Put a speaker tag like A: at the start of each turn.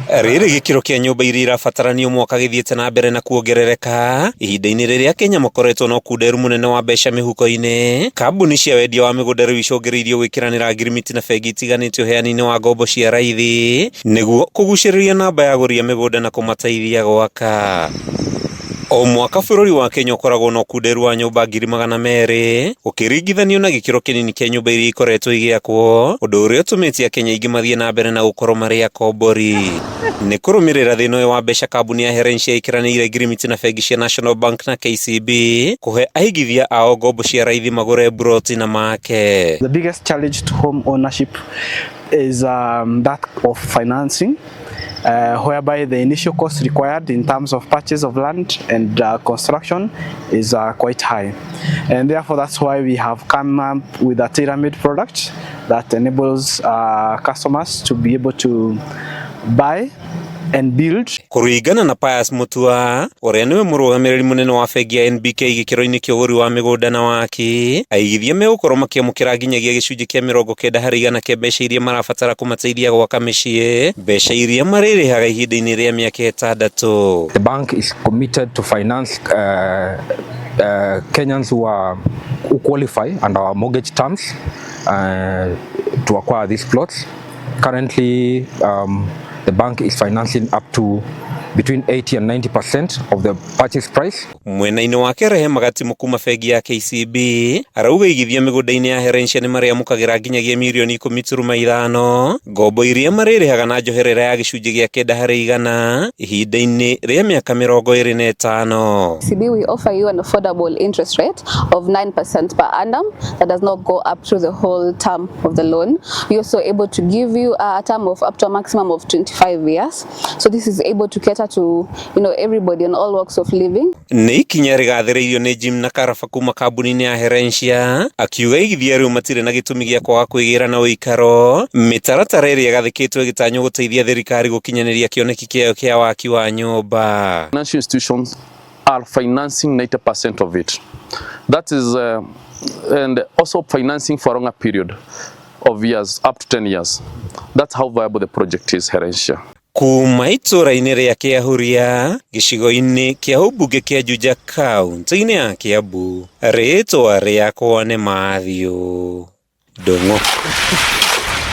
A: Rĩrĩ gĩkĩro kĩa nyũmba iria irabataranio mwaka gĩthiĩte na mbere na kuongerereka ihinda-inĩ rĩrĩa Kenya makoretwo na ũkunderu mũnene wa mbeca mĩhuko-inĩ. Kambuni cia wendia wa mĩgũnda rĩu icũngĩrĩirio gwĩkĩranĩra ngirimiti na bengi itiganĩte ũheani-inĩ wa ngombo cia raithi nĩguo kũgucĩrĩria namba ya agũri a mĩgũnda na kũmateithia gwaka. O mwaka bũrũri wa Kenya ũkoragwo na ũkunderu wa nyũmba 200,000 ũkĩringithanio na gĩkĩro kĩnini kĩa nyũmba iria ikoretwo igĩakwo, ũndũ ũrĩa ũtũmĩte Akenya aingĩ mathiĩ na mbere na gũkorwo marĩ akombori. Nĩ kũrũmĩrĩra thĩna ũyũ wa mbeca kambuni ya Herencia ĩkĩranĩire ngirimiti na bengi cia National Bank na KCB kũhe aigithia ao ngombo cia raithi magũre mburoti na make.
B: The biggest challenge to home ownership is that of financing, whereby the initial cost required in terms of purchase of land and construction is quite high. And therefore, that's why we have come up with a tailor-made product that enables customers to be able to buy and build.
A: Kũringana na Pius Mutua ũrĩa nĩwe mũrũgamĩrĩri mũnene wa bengi ya NBK gĩkĩro-inĩ kĩa ũgũri wa mĩgũnda na waki, aigithia megũkorwo makĩamũkĩra nginyagia gĩcunjĩ kĩa 90% kĩa mbeca iria marabatara kũmateithia gwaka mĩciĩ, mbeca iria marĩrĩhaga ihinda-inĩ rĩa mĩaka 6.
C: The bank is committed to finance Kenyans who qualify under our mortgage terms to acquire these plots. Currently, the bank is financing up to between 80 and 90% of the purchase price.
A: Mwena-inĩ wake Rehema Gatimu kuma bengi ya KCB arauga igithia mĩgũnda-inĩ ya Herencia nĩ marĩamũkagĩra nginyagia mirioni 10.5 ngombo iria marĩrĩhaga na njoherera ya gĩcunjĩ gĩa 9% ihinda-inĩ rĩa mĩaka 25.
D: KCB, we offer you an affordable interest rate of 9% per annum that does not go up through the whole term of the loan. We also able to give you a term of up to a maximum of 25 years. So this is able to cater to everybody in all walks of living.
A: Nĩ ikinya rĩgathĩrĩirio nĩ Jim na Karaba kuma kambuni-inĩ ya Herencia akiuga igithia rĩu matirĩ na gĩtũmi gĩa kwaga kwĩgĩra na ũikaro mĩtaratara ĩrĩa ĩgathĩkĩtwo ĩgĩtanywo gũteithia thirikari gũkinyanĩria kĩoneki kĩayo kĩa waki wa nyũmba.
E: Financial institutions are financing 90% of it. That is, and also financing for a longer period of years, up to 10 years. That's how viable the project is, Herencia.
A: Kuma itũra-inĩ rĩa Kĩahuria gĩcigo-inĩ kĩa ũmbunge kĩa Juja kaunti-inĩ ya Kiambu, rĩtwa rĩakwa nĩ Matthew Ndung'u.